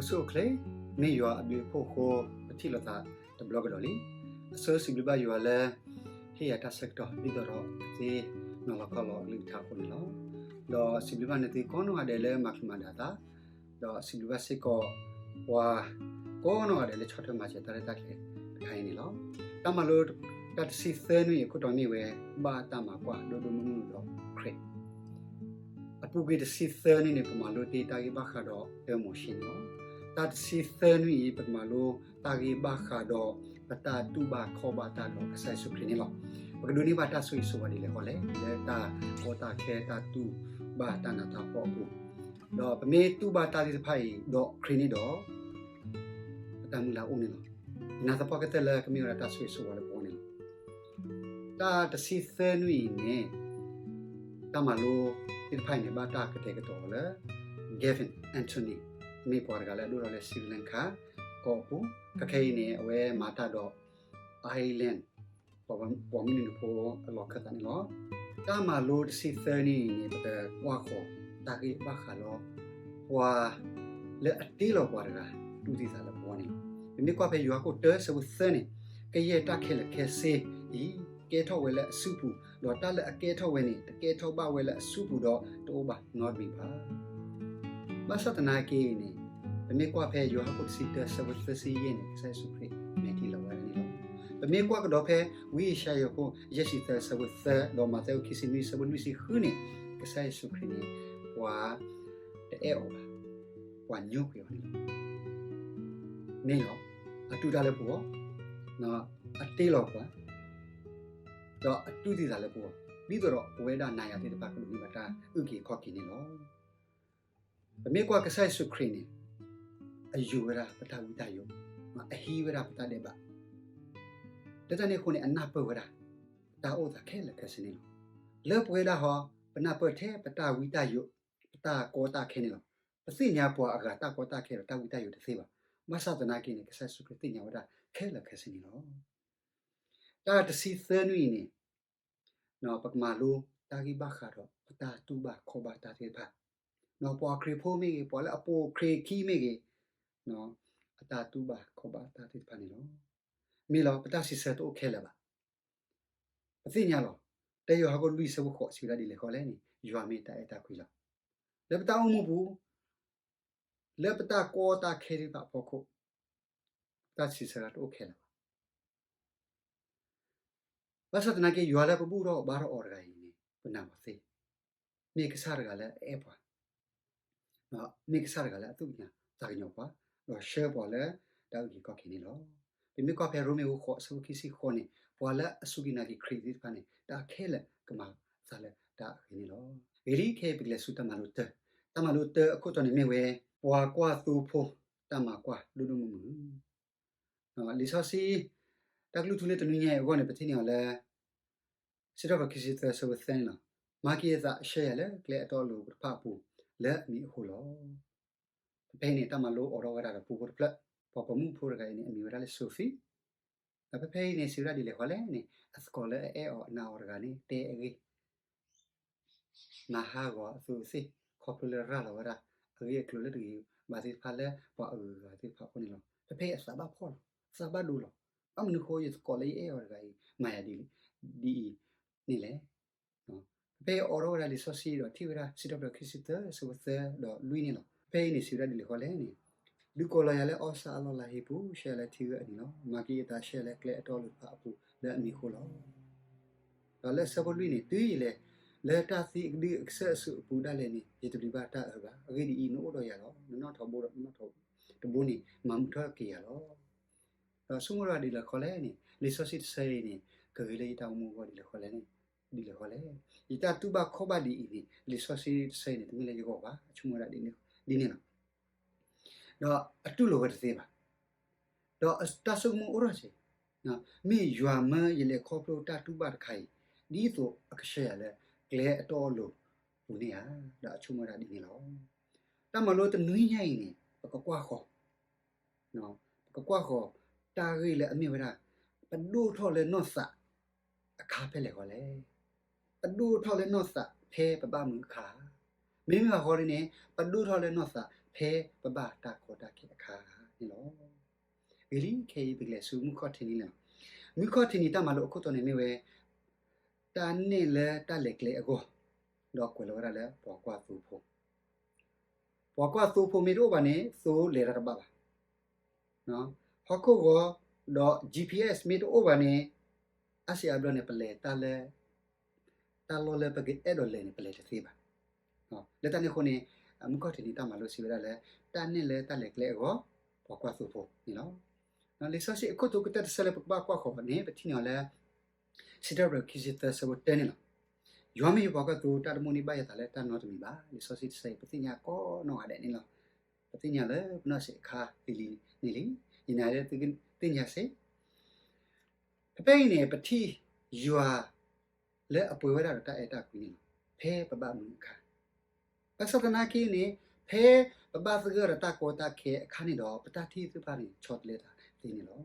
ဆိၣ်အိၣ်ချ့, မ့ၢ်ယွၤအဘျုးအဖှိၣ်အဃိ ပထံၣ်လိာ်သးတဘျီကဒီးလံ. အဆိစံးဘျုးဘၣ်ယွၤလၢ ဟ့ၣ်ယၤတၢ်ဆၢကတီၢ် ဒ်သိးဒီးပသ့နီၤလီၤခီလီၤအကလုၢ်ကထါအဃိန့ၣ်လီၤ. ဒီးစံးဘျုးဘၣ်နသုကိးနီၢ်ဂၤဒဲးလၢမၤချုးမၤဒၣ်သး, ဒီးစံးဘျုးဘၣ်စ့ၢ်ကီး ပှၤကိးနီၢ်ဂၤဒဲးလၢဆီၣ်ထွဲမၤစၢၤတၢ်ရဲၣ်တၢ်ကျဲၤတခါအံၤန့ၣ်လီၤ. တၢ်မၤလိတၢ်တဆံသၢနွံအံၤ အခိၣ်တီမ့ၢ်ဝဲ ဘၣ်တၢ်မၤကွၢ်ဒိၣ်ဒိၣ်မုၢ်မုၢ်ဒီးခရံာ် အပူၤကွံာ်တဆံသၢနွံန့ၣ် ပမၤလိတ့ၢ်တၢ်ဂ့ၢ်ဘၣ်ဃးဒီးတၢမိၤၡ့န့ၣ်လီၤ. တၢ်တဆံသၢနွံအံၤ ပကမၤလိတၢ်ဂ့ၢ်ဘၣ်ဃးဒီး ပတၢ်တူၢ်ဘၣ်ခီၣ်ဘၣ်တၢ်ဒီးကစၢ်ယ့ၣ်ၡူးခရံာ်န့ၣ်လီၤ. ပကဒိးန့ၢ်ဘၣ်တၢ်ဆိၣ်ဂ့ၤဆိၣ်ဝါဒ်လဲၣ်ဃီလဲၣ်, လၢတၢ်ကီတၢ်ခဲတၢ်တူၢ်ဘၣ်တၢ်နးတၢ်ဖှီၣ်အပူၤ, ဒီးပမ့ၢ်တူၢ်ဘၣ်တၢ်သ့ၣ်တဖၣ်အံၤဒီးခရံာ်န့ၣ်ဒီး ပတၢ်မုၢ်လၢ်အိၣ်န့ၣ်လီၤ. ယနာ်သပှၢ်ကတၢၢ်လၢကမ့ၢ်ဝဲဒၣ်တၢ်ဆိၣ်ဂ့ၤဆိၣ်ဝါလၢပဂီၢ်န့ၣ်လီၤ. တၢ်တဆံသၢနွံအံၤန့ၣ် တၢ်မၤလိသ့ၣ်တဖၣ်အံၤန့ၣ် ဘၣ်တၢ်ကတဲာ်ကတီၤအီၤလၢ Gavin Anthony, မ့ၢ်ပှၤတဂၤလၢအဒိၣ်ထီၣ်လၢ Sri Lanka ကီၢ်အပူၤ, ခဲခဲအံၤန့ၣ် အဝဲမၤတၢ်ဒီး Ireland ပှၤမုၢ်နုာ်ဖိအလီၢ်ခၢၣ်သးန့ၣ်လီၤ. တၢ်မၤလိတဆံသၢနွံအံၤန့ၣ် ပကကွၢ်ဃီၤတၢ်ဂ့ၢ်ဘၣ်ဃးလီၤ ပှၤလၢအတ့လီၤပှၤတဂၤ တူၢ်သံသးလၢပဂီၢ်န့ၣ်လီၤ. ပမ့ၢ်ကွၢ်ဖဲယိၤဟၣ်ခိၣ်တၢ ဆၢဖိသၢန့ၣ်, ကယဲၢ်တၢ်ခဲလၢာ်ခဲဆ့အံၤ ကဲထီၣ်ဝဲလၢအစုပူၤ, ဒီးတၢ်လၢအကဲထီၣ်ဝဲန့ၣ် တကဲထီၣ်ဘၣ်ဝဲလၢအစုပူၤဒီးတအိၣ်ဘၣ်နီတမံၤဘၣ်. ဘၣ်ဆၣ်သနာ်က့န့ၣ် ပမ့ၢ်ကွၢ်ဖဲယိၤဟၣ်ခိၣ်တဆံတၢ ဆၢဖိသၢဆံယဲၢ်န့ၣ် ကစၢ်ယ့ၣ်ၡူးခရံာ်မဲာ်ထံလီၤဝဲဒၣ်န့ၣ်လီၤ. ပမ့ၢ်ကွၢ်ကဒီးဖဲ ဝံယၡါယၤခိၣ်ယဲၢ်ဆံသၢ ဆၢဖိသၢ ဒီးမးသဲအခိၣ်ခံဆံနွံ ဆၢဖိလွံၢ်ဆံဃုန့ၣ် ကစၢ်ယ့ၣ်ၡူးခရံာ်န့ၣ် ပှၤတအဲၣ်အီၤဘၣ်, ပှၤညိကွံာ်အီၤန့ၣ်လီၤ. မ့ၢ်လီၤ, အတူၢ်တၢ်လၢပဂီၢ်, အတ့လီၤပှၤ ဒီးအတူၢ်သံသးလၢပဂီၢ်, ဒ်သိးဒီးပဝဲဒၣ်နၤယၤသ့ၣ်တဖၣ်ကဒိးန့ၢ်ဘၣ်တၢ်အုၣ်က့ၤခီၣ်က့ၤန့ၣ်လီၤ. ပမ့ၢ်ကွၢ်ကစၢ်ယ့ၣ်ၡူးခရံာ်န့ၣ် အယူၤဝဲဒၣ်ပတၢ်ဝံတၢ်ယိး, အဟံးဝဲဒၣ်ပတၢ်ဒဲးဘး, လၢတၢ်န့ၣ်အဃိန့ၣ် အနၢ်ပၢၢ်ဝဲဒၣ် ပတၢ်အိၣ်သးခဲလၢာ်ခဲဆ့န့ၣ်လီၤ. လၢပဝဲဒၣ်ဟီ ပနၢ်ပၢၢ်ထဲပတၢ်ဝံတၢ်ယိး, ပတၢ်ကီတၢ်ခဲန့ၣ်လီၤ. ပသ့ၣ်ညါပှၤအဂၤတၢ်ကီတၢ်ခဲဒီးတၢ်ဝံတၢ်ယိးတသ့ဘၣ်. ဘၣ်ဆၣ်သနာ်က့န့ၣ် ကစၢ်ယ့ၣ်ၡူးခရံာ်သ့ၣ်ညါဝဲဒၣ်ခဲလၢာ်ခဲဆ့န့ၣ်လီၤ. တၢ်တဆံသၢနွံအံၤန့ၣ် ပကမၤလိတၢ်ဂ့ၢ်ဘၣ်ဃးဒီး ပတၢ်တူၢ်ဘၣ်ခီၣ်ဘၣ်တၢ်သ့ၣ်တဖၣ်, ပှၤခရံာ်ဖိမ့ၢ်ဂ့ၤ, ပှၤလၢအပိာ်ခရံာ်ခံမ့ၢ်ဂ့ၤ, အတၢ်တူၢ်ဘၣ်ခီၣ်ဘၣ်တၢ်သ့ၣ်တဖၣ်န့ၣ်လီၤ. မ့ၢ်လီၤ, ပတၢ်စံးဆၢတအိၣ်ခဲလၢာ်ဘၣ်. ပသ့ၣ်ညါလီၤ, တၢယိၤဟၣ်ခိၣ်လွံၢ် ဆၢဖိဃိးစံးဝဲဒၣ်ဒ်လဲၣ်ဃီလဲၣ်န့ၣ်, ယွၤမ့ၢ်တၢ်အဲၣ်တၢ်ကွံလီၤ. လၢပတၢ်အိၣ်မူပူၤ, လၢပတၢ်ကီတၢ်ခဲသ့ၣ်တဖၣ်အဖီခိၣ်, ပတၢ်စံးဆၢတအိၣ်ခဲလၢာ်ဘၣ်. ဘၣ်ဆၣ်သနာ်က့ ယွၤလၢပဘူၣ်ထီၣ်ဘါထီၣ်အီၤတဂၤအံၤန့ၣ် ပနာ်အီၤသ့, မ့ၢ်ကစၢ်တဂၤလၢအအဲၣ်ပှၤ, မ့ၢ်ကစၢ်တဂၤလၢအသူၣ်ကညီၤသးကညီၤပှၤ, ဒီးဆှၢပှၤလၢတၢ်အုၣ်က့ၤခီၣ်က့ၤန့ၣ်လီၤ. ပမ့ၢ်ကွၢ်ဖဲရိမ့ၤခိၣ်ဃိး ဆၢဖိခံဆံဃိးန့ၣ်, ပှၤလၢအစူၢ်က့ၤနာ်က့ၤခရံာ်သ့ၣ်တဖၣ်န့ၣ် တၢ်ခဲလၢာ်ကမၤအသးလၢတၢ်အဂ့ၤန့ၣ်လီၤ. ဂ့ၤလံ, ခဲအံၤပကလဲၤဆူတၢ်မၤလိတၢ, တၢ်မၤလိတၢအခိၣ်တီန့ၣ်မ့ၢ်ဝဲ ပှၤကွၢ်သိဖိတၢ်မၤကွၢ်ဒိၣ်ဒိၣ်မုၢ်မုၢ် လံာ်စီဆှံ တၢ်ကလုၢ်ထူလၢတနွံညါအံၤအဂီၢ်န့ၣ် ပထံၣ်န့ၢ်အီၤလၢ စံးထီၣ်ပတြၢၤခံဆံသၢ ဆၢဖိသၢန့ၣ်လီၤ. မၤက့ၤအသး ဆှၢယၤလၢကျဲအတီအလိၤတဖၣ်အပူၤ လၢအမံၤအဃိလီၤ. ဖဲဖဲအံၤန့ၣ် တၢ်မၤလိအိးထီၣ်ဝဲဒၣ်ဒီးပူဖိတဖျၢၣ်, ပှၤပိာ်မုၣ်ဖိတဂၤအံၤန့ၣ် အမံၤဝဲဒၣ်လၢ Sophie, ဒီးဖဲဖဲအံၤန့ၣ် စံးဝဲဒၣ်ဒ်လဲၣ်ဃီလဲၣ်န့ၣ်, အသကိးလၢအအဲၣ်အီၤအနာ်အီၤတဂၤန့ၣ် တဲအဂ့ၢ် မၤဟးဂီၤအသူးအသ့ၣ် ခီဖျိလၢရၤလီၤဝဲဒၣ် အဂ့ၢ်အကျိၤလၢတဂ့ၤဘၣ်သ့ၣ်တဖၣ်လၢပှၤအဂုၤအဂၤသ့ၣ်တဖၣ်အဃိန့ၣ်လီၤ. ဖဲဖဲအံၤအသးဘၣ်ဖှီၣ်လီၤ, သးဘၣ်ဒိလီၤ. ဘၣ်မနုၤအဃိ ယသကိးလၢယအဲၣ်အီၤတဂၤအံၤ မၤယၤဒ်အံၤန့ၣ်လဲၣ်. ဖဲဖဲအံၤအိးထီၣ်ဝဲဒၣ်လံာ်စီဆှံဒီးထံၣ်ဝဲဒၣ် စံးထီၣ်ပတြၢၤခံဆံသၢ ဆၢဖိသၢဒီးလွံၢ်န့ၣ်လီၤ. ဖဲဖဲအံၤန့ၣ် စံးဝဲဒၣ်ဒ်လဲၣ်ဃီလဲၣ်န့ၣ်, ဒုးကိးလီၤယၤလၢအီၣ်ဆၣ်အလီၢ်လၢဟံၣ်ပူၤ, ဆှၢယၤလၢထံဂၢၢ်အနံၤလီၤ. မၤက့ၤယသး ဆှၢယၤလၢကျဲအတီအလိၤတဖၣ်အပူၤ လၢအမံၤအဃိလီၤ. ဒီးလၢဆၢဖိလွံၢ်န့ၣ်, တုၤယလဲၤ လၢတၢ်သံအကဒုအကစၢၢ်အစုအပူၤဒၣ်လဲာ်န့ၣ် ယတပျံၤဘၣ်တၢ်အၢဘၣ်. အဂ့ၢ်ဒ်အံၤ, နအိၣ်ဒီးယၤလီၤ. နနီၣ်ထီဘိဒီးနနီၣ်ထီတဘိန့ၣ် မၤမုာ်ထီၣ်က့ၤယၤလီၤ. ဒီးဆိကမိၣ်ဒၣ်ဒ်လဲၣ်ဃီလဲၣ်န့ၣ်, လံာ်စီဆှံတဆၢအံၤန့ၣ် ကဂ့ၤလၢယတၢ်အိၣ်မူအဂီၢ်ဒ်လဲၣ်ဃီလဲၣ်န့ၣ်, ဒ်လဲၣ်ဃီလဲၣ်. ယတၢ်တူၢ်ဘၣ်ခီၣ်ဘၣ်ဒ်အံၤန့ၣ် လံာ်စီဆှံတဆၢအံၤန့ၣ် တမ့ၢ်လၢယဂီၢ်ဘၣ်. ဆိကမိၣ်ဝဲဒၣ်ဒ်န့ၣ်လီၤ. ဒီးအတူၢ်လိာ်ဝဲတသ့ဘၣ်. ဒီးတၢ်ဆိကမိၣ်အိၣ်ထီၣ်စ့ၢ်, မ့ၢ်ယွၤမၢယလဲၤခီဖျိတၢ်တူၢ်ဘၣ်တခါအံၤ ဒ်သိးအကဆှၢယၤလၢကျဲအတီအလိၤပူၤန့ၣ်ဧါ. ဒီးအဆိကမိၣ်ဝဲဒၣ်ဒ်န့ၣ်လီၤ. တၢ်မၤလိတနွံညါအံၤန့ၣ် ပကကွၢ်ဃီၤ ပကကွၢ်ဃီၤတၢ်ဂ့ၢ်လၢအမ့ၢ်ဝဲဒၣ် ပဒိၣ်ထီၣ်လၢနီၢ်သးအခါဖဲလဲၣ်ဃီလဲၣ်. ပဒိၣ်ထီၣ်လၢနီၢ်သးဖဲပဘၣ်မုာ်အခါ, မ့မ့ၢ်ဘၣ်ဃီဒ်န့ၣ် ပဒိၣ်ထီၣ်လၢနီၢ်သး ဖဲပဘၣ်တၢ်ကီတၢ်ခဲအခါန့ၣ်လီၤ. ဂ့ၤလံခဲအံၤ ပကလဲၤဆူမုၢ်ခီၣ်ထံးနံၤန့ၣ်လီၤ. မုၢ်ခီၣ်ထံးနံၤတၢ်မၤလိအခိၣ်တီန့ၣ်မ့ၢ်ဝဲ တၢ်နဲၣ်လၢတၢ်လဲၤကျဲအဂီၢ်, ဒီးကွဲးလီၤဝဲဒၣ်လၢပှၤကွၢ်သိဖိ. ပှၤကွၢ်သိဖိမ့ၢ်တအိၣ်ဘၣ်န့ၣ် သိလဲၤတၢ်တဘၣ်ဘၣ်. ဟီၣ်ခိၣ်ဂီၤ ဒီး G P S မ့ၢ်တအိၣ်ဘၣ်န့ၣ် အါစံးအါဘျီန့ၣ် ပလဲၤတၢ်လၢ တၢ်လီၢ်လၢပကအဲၣ်ဒိးလဲၤန့ၣ် ပလဲၤတသ့ဘၣ်. လၢတၢ်န့ၣ်အဃိန့ၣ် မုၢ်ခီၣ်ထံးနံၤတၢ်မၤလိစံးဝဲဒၣ်လၢ တၢ်နဲၣ်လၢတၢ်လဲၤကျဲအဂီၢ်, ပှၤကွၢ်သိဖိန့ၣ်လီၤ. လံာ်စီဆှံအခိၣ်တီကတၢၢ်တဆၢလၢပကဘၣ်ကွၢ်ဃီၤန့ၣ် ပထံၣ်န့ၢ်အီၤလၢ စံးထီၣ်ပတြၢၤခံဆံသၢဆၢဖိတၢန့ၣ်လီၤ. ယွၤမ့ၢ်ယပှၤကွၢ်သိ တၢ်တမိၣ်န့ၢ်ဘၣ်ယသးလၢတၢ်နီတမံၤဘၣ်. လံာ်စီဆှံတဆၢအံၤ ပသ့ၣ်ညါကိးနီၢ်ဂၤဒဲးန့ၣ်လီၤ. ပသ့ၣ်ညါလၢပနီၢ်စံးအခါလံၤလံၤန့ၣ်လံ. ယနာ်လၢသုသ့ၣ်ညါစ့ၢ် ဖဲဖဲအံၤန့ၣ် ပထံၣ်ယွၤလၢအပှဲၤဝဲဒၣ်ဒီးတၢ်အဲၣ်တၢ်ကွံန့ၣ်လီၤ. ဖဲပဘၣ်မုာ်အခါ, ဘၣ်ဆၣ်သနာ်က့န့ၣ် ဖဲပဘၣ်သဂၢၢ်ဒီးတၢ်ကီတၢ်ခဲအခါန့ၣ်ဒီး ပတၢ်ထံၣ်သ့ၣ်တဖၣ်န့ၣ် ဆီတလဲသးသ့န့ၣ်လီၤ.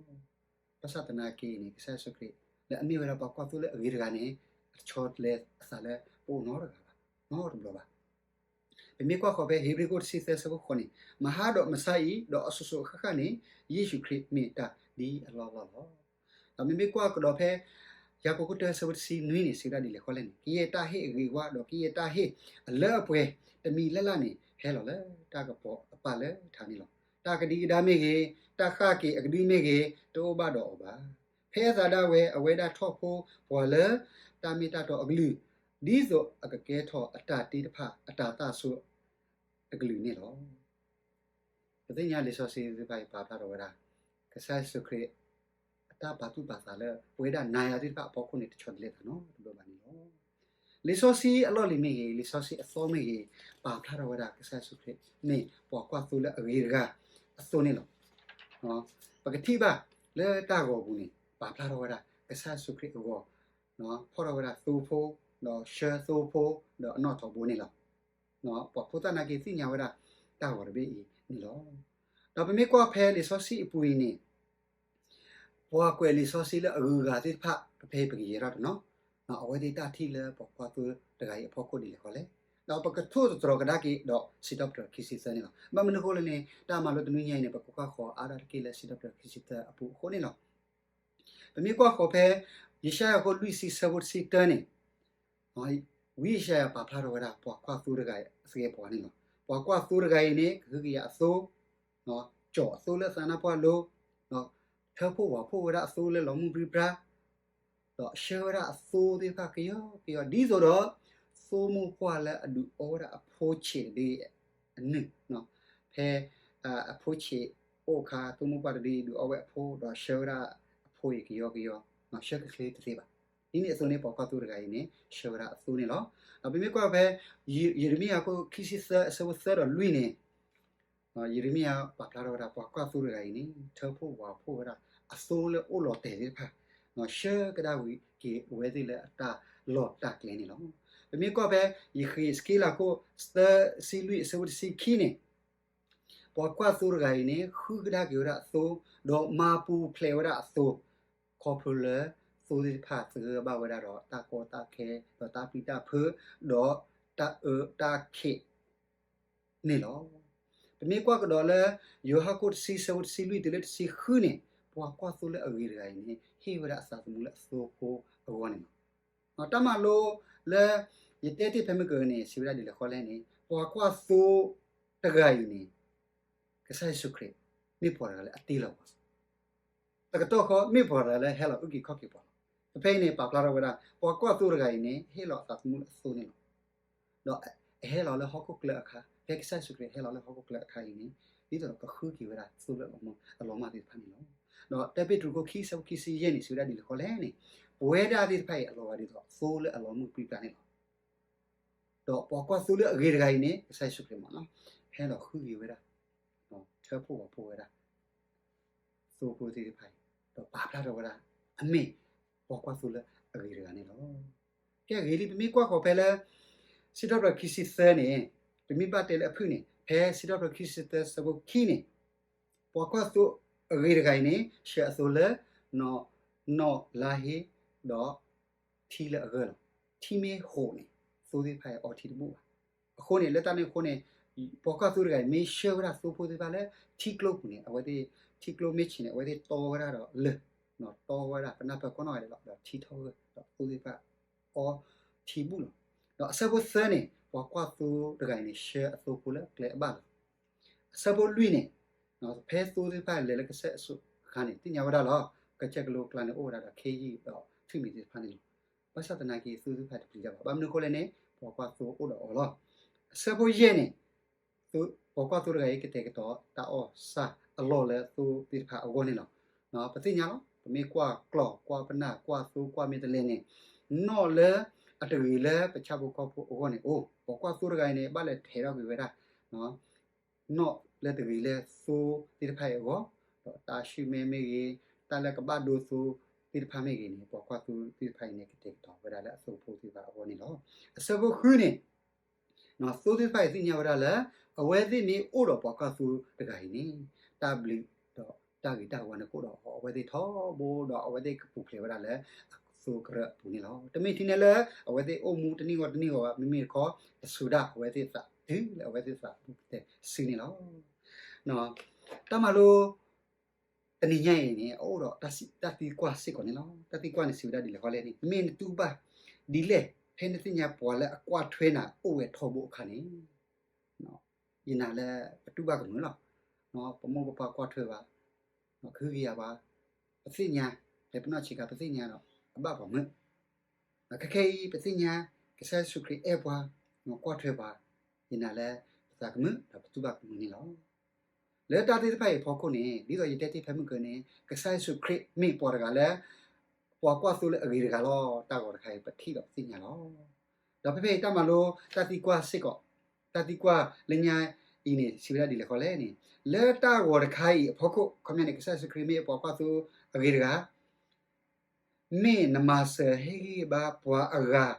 ဘၣ်ဆၣ်သနာ်က့န့ၣ် ကစၢ်ယ့ၣ်ၡူးခရံာ် လၢအမ့ၢ်ဝဲဒၣ်ပှၤကွၢ်သိလၢအဂ့ၤတဂၤန့ၣ် အဆီတလဲအသးလၢပအိၣ်နီတဂၤဘၣ်, နီတဘျီဘၣ်. ပမ့ၢ်ကွၢ်ဃီၤဖဲဧ့ၤဘြံၤခိၣ်တဆံသၢဆၢဖိဃိးန့ၣ်, မဟါဒီးမဆါအံၤ ဒီးအစိၤစိၤအဃၣ်ဃၣ်န့ၣ် ယ့ၣ်ၡူးခရံာ်မ့ၢ်တၢ် ဒ်အလီၢ်လီၢ်လီၤ. ဒီးမ့မ့ၢ်ကွၢ်ကဒီးဖဲ ယၤကိာ်ခိၣ်တၢဆၢဖိတဆံနွံန့ၣ် စံးဝဲဒၣ်ဒ်လဲၣ်ဃီလဲၣ်န့ၣ်, ကယဲၢ်တၢ်ဟ့ၣ်အဂ့ၤအဝါ ဒီးကယဲၢ်တၢ်ဟ့ၣ်အလၢအပှဲၤ တမံၤလၢ်လၢ်န့ၣ် ဟဲလီၤလၢတၢ်ကပီၤအပၢ်လၢထးန့ၣ်လီၤ. တၢ်ကဒံကဒါမ့ၢ်ဂ့ၤ, တၢ်ဃၣ်က့ၤအကဒုမ့ၢ်ဂ့ၤ, တအိၣ်ဘၣ်ဒီးအီၤဘၣ်. ဖဲအသးဒၣ်ဝဲ အဝဲဒၣ်ထီၣ်ဖိပှၤလၢ တၢ်မ့ၢ်တၢ်တီအကလုာ်, ဒ်သိးအကကဲထီၣ်အတၢ်တ့တဖၣ်အတၢ်သၣ်ဆိအကလုာ်န့ၣ်လီၤ. ပသ့ၣ်ညါလံာ်စီဆှံသ့ၣ်တဖၣ်အံၤပာ်ဖျါထီၣ်ဝဲဒၣ် ကစၢ်ယ့ၣ်ၡူးခရံာ် အတၢ်ပာ်သူၣ်ပာ်သးလၢ ပဝဲဒၣ်နၤယၤသ့ၣ်တဖၣ်အဖီခိၣ်န့ၣ် တဆီတလဲသးနီတဘျီဘၣ်န့ၣ်လီၤ. လံာ်စီဆှံအလီၢ်လံၤမ့ၢ်ဂ့ၤ, လံာ်စီဆှံအသီမ့ၢ်ဂ့ၤ, ပာ်ဖျါထီၣ်ဝဲဒၣ်ကစၢ်ယ့ၣ်ၡူးခရံာ် မ့ၢ်ပှၤကွၢ်သိလၢအဂ့ၤတဂၤအသိးန့ၣ်လီၤ. ပကထံၣ်ဘၣ်လၢတၢ်ဂီၤပူၤန့ၣ် ပာ်ဖျါထီၣ်ဝဲဒၣ် ကစၢ်ယ့ၣ်ၡူးခရံာ်အဂီၢ် ဖီၣ်ထီၣ်ဝဲဒၣ်သိဖိ, ဒီးဆှၢသိဖိ, ဒီးအနီၣ်ထီဘိန့ၣ်လီၤ. ပှၤဖိသၣ်နာ်က့သ့ၣ်ညါဝဲဒၣ် တၢ်ဂီၤတဘ့ၣ်အံၤန့ၣ်လီၤ. ဒီးပမ့ၢ်ကွၢ်ဖဲလံာ်စီဆှံအပူၤအံၤန့ၣ် ပှၤကွဲးလံာ်စီဆှံလၢအဂုၤအဂၤသ့ၣ်တဖၣ် ပဖဲပကယဲၤထီၣ်တနီၤ, အဝဲသ့ၣ်တၢ်ထံၣ်လၢပှၤကွၢ်သိတဂၤအံၤအဖီခိၣ်ဒ်လဲၣ်ဃီလဲၣ်. ဒီးပကထိၣ်သတြီၤကဒါက့ၤဒီးစံးထီၣ်ပတြၢၤခံဆံသၢန့ၣ်လီၤ. ဘၣ်မနုၤအဃိလဲၣ်န့ၣ် တၢ်မၤလိတနွံညါအံၤန့ၣ် ပကကွၢ်ဃီၤအါဒၣ်တက့ၢ်လၢစံးထီၣ်ပတြၢၤခံဆံသၢအပူၤအဃိန့ၣ်လီၤ. ပမ့ၢ်ကွၢ်ဃီၤဖဲ ယၡါယၤခိၣ်လွံၢ်ဆံဆၢဖိတဆံတၢန့ၣ် ဝံယၡါယၤပာ်ဖျါထီၣ်ဝဲဒၣ် ပှၤကွၢ်သိတဂၤအံၤအသကဲးပဝးန့ၣ်လီၤ. ပှၤကွၢ်သိတဂၤအံၤန့ၣ် ကဟုကယာ်အသိ, ကၠီၣ်အသိလၢအသးနါပှၢ်လိၤ, ထၢဖှိၣ်ဝၣ်ဖှိၣ်ဝဲဒၣ်အသိလၢလီၤမုၢ်ပြံပြါ, ဒီးဆှၢဝဲဒၣ်အသိသ့ၣ်တဖၣ်ကယီကယီ ဒ်သိးဒီး သိမိၢ်ပှၢ်လၢအဒုးအီဝဲဒၣ်အဖိဆံးတဒုအနုၢ်, ဖဲအဖိဆံးအိၣ်အခါ သိမိၢ်ပှၢ်တဒုအံၤဒုးအီဝဲအဖိ ဒီးဆှၢဝဲဒၣ်အဖိအံၤကယီကယီ, ဆှၢကချ့တသ့ဘၣ်. ဒ်န့ၣ်အသိးန့ၣ် ပှၤကွၢ်သိတဂၤအံၤန့ၣ် ဆှၢဝဲဒၣ်အသိန့ၣ်လီၤ. ဒီးပမ့ၢ်ကွၢ်ဖဲ ယံးရမံယၤခိၣ်ခံဆံသၢအဆၢဖိသၢဒီးလွံၢ်န့ၣ် ယံးရမံယၤပာ်ဖျါထီၣ်ဝဲဒၣ် ပှၤကွၢ်သိတဂၤအံၤန့ၣ် ထၢဖှိၣ်ဝၣ်ဖှိၣ်ဝဲဒၣ်အသိလၢအိၣ်လီၤတဲာ်သ့ၣ်တဖၣ်, ဆှၢကဒါဝံၤက့ၤအဝဲသ့ၣ်လၢအတၢ်လီၢ်တၢ်ကျဲန့ၣ်လီၤ. ပမ့ၢ်ကွၢ်ဖဲ ယဃ့းစက့လးခိၣ်သၢဆံလွံၢ်အဆၢဖိတဆံခံန့ၣ် ပှၤကွၢ်သိတဂၤအံၤန့ၣ် ဃုကဒါက့ၤဝဲဒၣ်အသိ, ဒီးမၤပူၤဖျဲးဝဲဒၣ်အသိ, ခီဖျိလၢသိသ့ၣ်တဖၣ်သဂၢၢ်ဘၣ်ဝဲဒၣ်ဒီးတၢ်ကီတၢ်ခဲ ဒီးတၢ်ပျံၤတၢ်ဖုး, ဒီးတၢ်အၢတၢ်ခ့းန့ၣ်လီၤ. ပမ့ၢ်ကွၢ်ကဒီးလၢ ယိၤဟၣ်ခိၣ်တဆံဆၢဖိတဆံလွံၢ်တုၤလၢတဆံဃုန့ၣ် ပှၤကွၢ်သိလၢအဂ့ၤတဂၤအံၤန့ၣ် ဟ့ၣ်ဝဲဒၣ်အသးသမူလၢအသိဖိအဂီၢ်န့ၣ်လီၤ. တၢ်မၤလိလၢ ယတဲတ့ၢ်ဖဲမုၢ်ကနံၤန့ၣ် စံးဝဲဒၣ်ဒ်လဲၣ်ဃီလဲၣ်န့ၣ် ပှၤကွၢ်သိတဂၤအံၤန့ၣ် ကစၢ်ယ့ၣ်ၡူးခရံာ် မ့ၢ်ပှၤတဂၤလၢအတ့လီၤပှၤလီၤ. တကတီၢ်ဃီ မ့ၢ်ပှၤတဂၤလၢဟဲလီၤအုၣ်က့ၤခီၣ်က့ၤပှၤလီၤ. ဖဲအံၤန့ၣ် ပာ်ဖျါထီၣ်ဝဲဒၣ် ပှၤကွၢ်သိတဂၤအံၤန့ၣ် ဟ့ၣ်လီၤအသးသမူလၢအသိန့ၣ်လီၤ. ဒီးအဟဲလီၤလၢဟီၣ်ခိၣ်ချၢအခါ ဖဲကစၢ်ယ့ၣ်ၡူးခရံာ်ဟဲလီၤလၢဟီၣ်ခိၣ်ချၢအခါအံၤန့ၣ် ဒ်သိးဒီးကဃုက့ၤဝဲဒၣ်သိလၢအလီၤမၢ်အလီၤမၢ်သ့ၣ်တဖၣ်န့ၣ်လီၤ. ဒီးတၢပ့းတရူးခိၣ်ခံဆၢဖိခံဆံယဲၢ်န့ၣ် စံးဝဲဒၣ်ဒ်လဲၣ်ဃီလဲၣ်န့ၣ် ပဝဲဒၣ်သ့ၣ်တဖၣ်အံၤအလီၤဂာ်ဒ်သိးသိလၢအလီၤမုၢ်ပြံပြါန့ၣ်လီၤ. ဒီးပှၤကွၢ်သိလၢအဂ့ၤတဂၤအံၤန့ၣ် ကစၢ်ယ့ၣ်ၡူးခရံာ်မ့ၢ်နီၤ ဟဲလီၤဃုက့ၤဝဲဒၣ် ထၢဖှိၣ်ဝၣ်ဖှိၣ်ဝဲဒၣ် သိဖိသ့ၣ်တဖၣ်အံၤ ဒီးပာ်ဖျါထီၣ်ဝဲဒၣ် အမ့ၢ်ပှၤကွၢ်သိလၢအဂ့ၤတဂၤန့ၣ်လီၤ. ကဲဂ့ၤလံ ပမ့ၢ်ကွၢ်ဃီၤဖဲလၢ စံးထီၣ်ပတြၢၤခံဆံသၢန့ၣ် ပမ့ၢ်ဘၣ်တဲလၢအဖုၣ်န့ၣ် ဖဲစံးထီၣ်ပတြၢၤခံဆံသၢဆၢဖိခံန့ၣ် ပှၤကွၢ်သိအဂ့ၤတဂၤအံၤန့ၣ် ဆှၢအသိလၢ နီၢ်လါဟ့ ဒီးထံလၢအဂၢၢ်လီၤ. ထံမ့ၢ်ဟိးန့ၣ် သိသ့ၣ်တဖၣ်အံၤအီထံတဘူၣ်ဘၣ်. အဃိန့ၣ် လၢတၢ်န့ၣ်အဃိန့ၣ် ပိာ်ခွါသိတဂၤအံၤ မ့ၢ်ဆှၢဝဲဒၣ်သိဖိသ့ၣ်တဖၣ်လၢထံကျိပူၤန့ၣ် အဝဲသ့ၣ် ထံကျိမ့ၢ်ဆံးန့ၣ် အဝဲသ့ၣ်တီဝဲဒၣ်ဒီးလၢၢ်, တီဝဲဒၣ်ပနၢ်ပၢၢ်ကိးနီၢ်ဂၤဒဲးလီၤ. ဒီးထံထီၣ်ဂၢၢ် ဒီးသိသ့ၣ်တဖၣ်အီထံဘူၣ်လီၤ. ဒီးအဆၢဖိသၢန့ၣ် ပိာ်ခွါသိတဂၤအံၤန့ၣ် ဆှၢအသိဖိလၢကျဲအဘၣ်လီၤ. အဆၢဖိလွံၢ်န့ၣ် ဖဲသိသ့ၣ်တဖၣ်လဲၤလၢကစၢ်ယ့ၣ်ၡူးအခါန့ၣ် သ့ၣ်ညါဝဲဒၣ်လီၤ. ကစၢၢ်ကလိကျါန့ၣ် အိၣ်ဝဲဒၣ်ဒီးခ့ယုၢ်ဒီးထွံၣ်မံၤသ့ၣ်တဖၣ်န့ၣ်လီၤ. ဘၣ်ဆၣ်သနာ်က့ သိသ့ၣ်တဖၣ်တပျံၤတၢ်ဘၣ်. ဘၣ်မနုၤအဃိလဲၣ်န့ၣ် ပိာ်ခွါသိအိၣ်ဒီးအီၤလီၤ. အဆၢဖိယဲၢ်န့ၣ် ပိာ်ခွါသိတဂၤအံၤ ကတဲာ်ကတီၤတၢ်အီၣ်ဆၣ်အလီၢ်လၢသိသ့ၣ်တဖၣ်အဂီၢ်န့ၣ်လီၤ. ပသ့ၣ်ညါလီၤ ပမ့ၢ်ကွၢ်ကျီၢ် ကွၢ်ပနၢ် ကွၢ်သိ ကွၢ်မ့ၢ်တလဲၣ်န့ၣ် နီၣ်လၢအတဂ့ၤလၢပဆၣ်ဖိကီၢ်ဖိအဂီၢ်န့ၣ်အိၣ်. ပိာ်ခွါသိတဂၤအံၤန့ၣ် ဘၣ်လဲၤထဲးထီၣ်ကွံာ်ဝဲဒၣ် နီၣ်လၢတဂ့ၤလၢသိသ့ၣ်တဖၣ်အံၤအဂီၢ်, ဒီးတၢ်ဆူၣ်မဲမ့ၢ်ဂ့ၤ, တၢ်လၢကဘၣ်ဒိသိသ့ၣ်တဖၣ်မ့ၢ်ဂ့ၤန့ၣ် ပိာ်ခွါသိသ့ၣ်တဖၣ်အံၤန့ၣ် ကတဲာ်ကတီၤဝဲဒၣ်လၢအသိဖိသ့ၣ်တဖၣ်အဂီၢ်န့ၣ်လီၤ. အဆၢဖိဃုန့ၣ် သိသ့ၣ်တဖၣ်အံၤသ့ၣ်ညါဝဲဒၣ်လၢ အဝဲသ့ၣ်မ့ၢ်အိၣ်ဒီးပိာ်ခွါသိတဂၤအံၤန့ၣ် တၢ်ဘျုးဒီးတၢ်ဂ့ၤတၢ်ဝါန့ၣ်ကအိၣ်ဒီးအီၤ, အဝဲသ့ၣ်ထီဘိဒီးအဝဲသ့ၣ်ကပူၤဖျဲးဝဲဒၣ်လၢအသိကရၢအပူၤန့ၣ်လီၤ. တမ့ၢ်ထဲန့ၣ်လၢ အဝဲသ့ၣ်အိၣ်မူတနံၣ်ဂီၢ်တနံၣ်ဂီၢ်ဘၣ်, မ့မ့ၢ်တခီ တစူၤဒၣ်အဝဲသ့ၣ်သးတုၤလၢအဝဲသ့ၣ်သးပူၤကတဲာ်စုန့ၣ်လီၤ. တၢ်မၤလိ တနံၤညါအံၤန့ၣ် အအိၣ်ဒီးတၢ်သံကွၢ်စ့ၢ်ကီးန့ၣ်လီၤ. တၢ်သံကွၢ်န့ၣ်စံးဝဲဒၣ်ဒ်လဲၣ်ဃီလဲၣ်န့ၣ်, မ့ၢ်နတူၢ်ဘၣ်ဒ်လဲၣ် ဖဲနသ့ၣ်ညါပှၤလၢအကွၢ်ထွဲနၤအိၣ်ဝဲထီဘိအခါန့ၣ်, ယနာ်လၢပတူၢ်ဘၣ်ကမုာ်လီၤ. ပမိၢ်ပပၢ်ကွၢ်ထွဲဘၣ်, ကဟုကယာ်ဘၣ်, ပသ့ၣ်ညါ, ဖဲပနီၢ်ဆံးခါပသ့ၣ်ညါဒီး အဘၣ်ပှၤမုာ်, ခဲခဲအံၤ ပသ့ၣ်ညါ ကစၢ်ယ့ၣ်ၡူးခရံာ်အဲၣ်ပှၤ, ကွၢ်ထွဲပှၤ, ယနာ်လၢပသးကမုာ်ဒီးပတူၢ်ဘၣ်ကမုာ်န့ၣ်လီၤ. လၢတၢ်သ့ၣ်တဖၣ်အံၤအဖီခိၣ်န့ၣ် ဒ်သိးယတဲတ့ၢ်ဖဲမုၢ်ကၢန့ၣ် ကစၢ်ယ့ၣ်ၡူးခရံာ်မ့ၢ်ပှၤတဂၤလၢ ပှၤကွၢ်သိလၢအဂ့ၤတဂၤလီၤ. တၢ်ဂီၤတခါအံၤ ပထံၣ်ဒီးပသ့ၣ်ညါလီၤ. ဒီးဖဲဖဲအံၤတၢ်မၤလိ တၢ်သံကွၢ်စ့ၢ်ကီး, တၢ်သံကွၢ်လၢညါအံၤန့ၣ် စံးဝဲဒၣ်ဒ်လဲၣ်ဃီလဲၣ်န့ၣ်, လၢတၢ်ဂီၤတခါအံၤအဖီခိၣ် ခီပညီန့ၣ် ကစၢ်ယ့ၣ်ၡူးခရံာ်မ့ၢ်ပှၤကွၢ်သိအဂ့ၤတဂၤ မ့ၢ်နမၤစၢၤဟ့ၣ်ဂံၢ်ဘါပှၤအဂၤ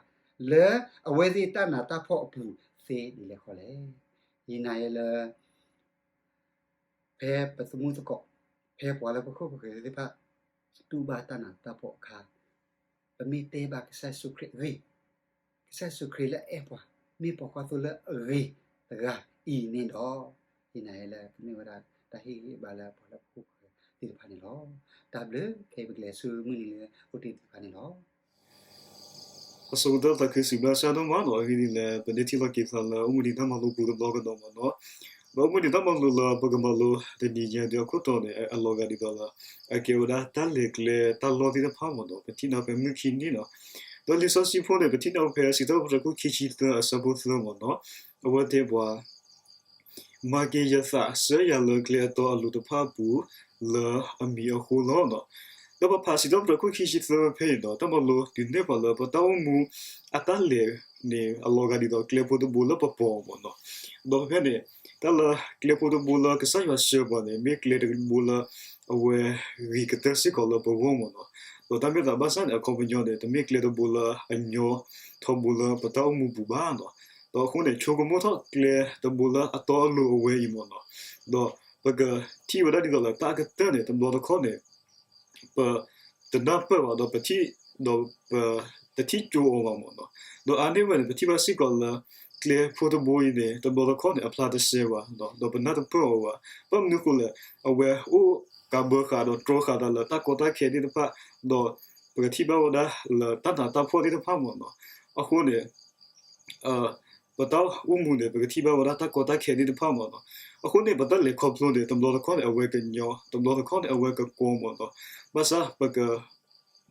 လၢအဝဲသ့ၣ်တၢ်နးတၢ်ဖှီၣ်အပူၤသ့ဒ်လဲၣ်ဃီလဲၣ်. ယနာ်ယဲလၢ ဖဲပသမူသကိး, ဖဲပှၤလၢပခိၣ်ပဃၢၤသ့ၣ်တဖၣ် တူၢ်ဘၣ်တၢ်နးတၢ်ဖှီၣ်အခါ, ပမ့ၢ်တဲဘၣ်ကစၢ်ယ့ၣ်ၡူးခရံာ်အဂ့ၢ်, ကစၢ်ယ့ၣ်ၡူးခရံာ်လၢအအဲၣ်ပှၤ မ့ၢ်ပိာ်ခွါသိလၢအဂ့ၤတဂၤအံၤန့ၣ်ဒီး, ယနာ်ယဲလၢကမ့ၢ်ဝဲဒၣ်တၢ်ဟ့ၣ်ဂံၢ်ဟ့ၣ်ဘါလၢပှၤလၢပခိၣ်ပဃၢၤသ့ၣ်တဖၣ်န့ၣ်လီၤ. တၢ်ဘျုးခဲအံၤပကလဲၤဆူမုၢ်နံၤလၢအိၣ်တ့ၢ်သ့ၣ်တဖၣ်န့ၣ်လီၤ. အဆိကတၢၢ်သးခုစံးဘျုးကစၢ်ဒိၣ်မးနီၤ, အဂ့ၢ်ဒ်လဲၣ် ပန့ၢ်ထံၣ်လိာ်က့ၤသးလၢအိၣ်မူဒံးတၢ်မၤလိပူၤတဘျီကဒီးမ့ၢ်နီၤ, ဒီးအိၣ်မူဒံးတၢ်မၤလိလၢပကမၤလိတနံၤညါဒီးအခိၣ်တီန့ၣ် အလီၤဂာ်ဒ်သိးလၢ အကဲဝဲဒၣ်တၢ်လဲၤကျဲတၢ်လီၢ်သ့ၣ်တဖၣ်မ့ၢ်နီၤ, ပထံၣ်န့ၢ်ဖဲမုၢ်ခံနံၤနီၤ, ဒီးလံာ်စီဆှံဖိန့ၣ် ပထံၣ်န့ၢ်ဖဲစံးထီၣ်ပတြၢၤခိၣ်ခံဆံသၢအဆၢဖိသၢမ့ၢ်နီၤ, အဝဲတဲပှၤ မၤက့ၤယသး ဆှၢယၤလၢကျဲအတီအလိၤတဖၣ်အပူၤ လၢအမံၤအဃိလီၤ. ဒီးပဖးစံးထီၣ်ပတြၢၤခိၣ်ခံဆံသၢဖဲအံၤဒီး တၢ်မၤလိဒုးနဲၣ်ပှၤလၢပတၢ်အိၣ်မူအတၢ်လဲၤန့ၣ် အလီၤဂာ်ဒ်သိးကျဲဖိတဘိလၢပပိာ်မ့ၢ်နီၤ. ဒီးဖဲဖဲန့ၣ် တၢ်လၢကျဲဖိတဘိလၢကစၢ်ယွၤဆှၢပှၤန့ၣ် မ့ၢ်ကျဲတဘိလၢအဝဲဂ့ၤကတၢၢ်စ့ၢ်ကီးလၢပဂီၢ်မ့ၢ်နီၤ. ဒီးတၢ်မ့ၢ်သးဘၣ်ဆၣ်န့ၣ် အခီပညီန့ၣ် တမ့ၢ်ကျဲတဘိလၢအညီထီဘိလၢပတၢ်အိၣ်မူပူၤဘၣ်နီၤ. ဒီးအဃိန့ၣ် ဆိကမိၣ်ထီၣ်ကျဲတဘိလၢအတီအလိၤအဝဲအံၤမ့ၢ်နီၤ, ဒီးပကထံၣ်ဝဲဒၣ်ဒ်သိးလၢတၢ်အကတၢၢ်န့ၣ် တဘျီတခီၣ်န့ၣ် ပတနၢ်ပၢၢ်ဘၣ်ဒီးပထံၣ်, ဒီးပတထံၣ်ကၠိအီၤဘၣ်မ့ၢ်နီၤ. ဒီးအါန့ၢ်ဝဲန့ၣ် ပထံၣ်ဘၣ်စ့ၢ်ကီးလၢ ကျဲဖိတဘိအံၤန့ၣ် တဘျီတခီၣ်န့ၣ် အဖျါတစဲးဘၣ်, ဒီးပနၢ်တပၢၢ်အီၤဘၣ်. ဘၣ်မနုၤအဃိလဲၣ်, အဝဲအိၣ်ကးဘၢဃာ်ဒီးတြီဃာ်သးလၢတၢ်ကီတၢ်ခဲသ့ၣ်တဖၣ်, ဒီးပကထံၣ်ဘၣ်ဝဲဒၣ်လၢတၢ်နးတၢ်ဖှီၣ်သ့ၣ်တဖၣ်မ့ၢ်နီၤ. အဃိန့ၣ် ပတၢ်အိၣ်မူန့ၣ် ပကထံၣ်ဘၣ်ဝဲဒၣ်တၢ်ကီတၢ်ခဲသ့ၣ်တဖၣ်မ့ၢ်နီၤ. အဃိန့ၣ် ပတၢ်လဲၤခီဖျိန့ၣ် တဘျီတခီၣ်န့ၣ် အဝဲကညီ, တဘျီတခီၣ်န့ၣ် အဝဲကကွီမ့ၢ်နီၤ. ဘၣ်ဆၣ်ပက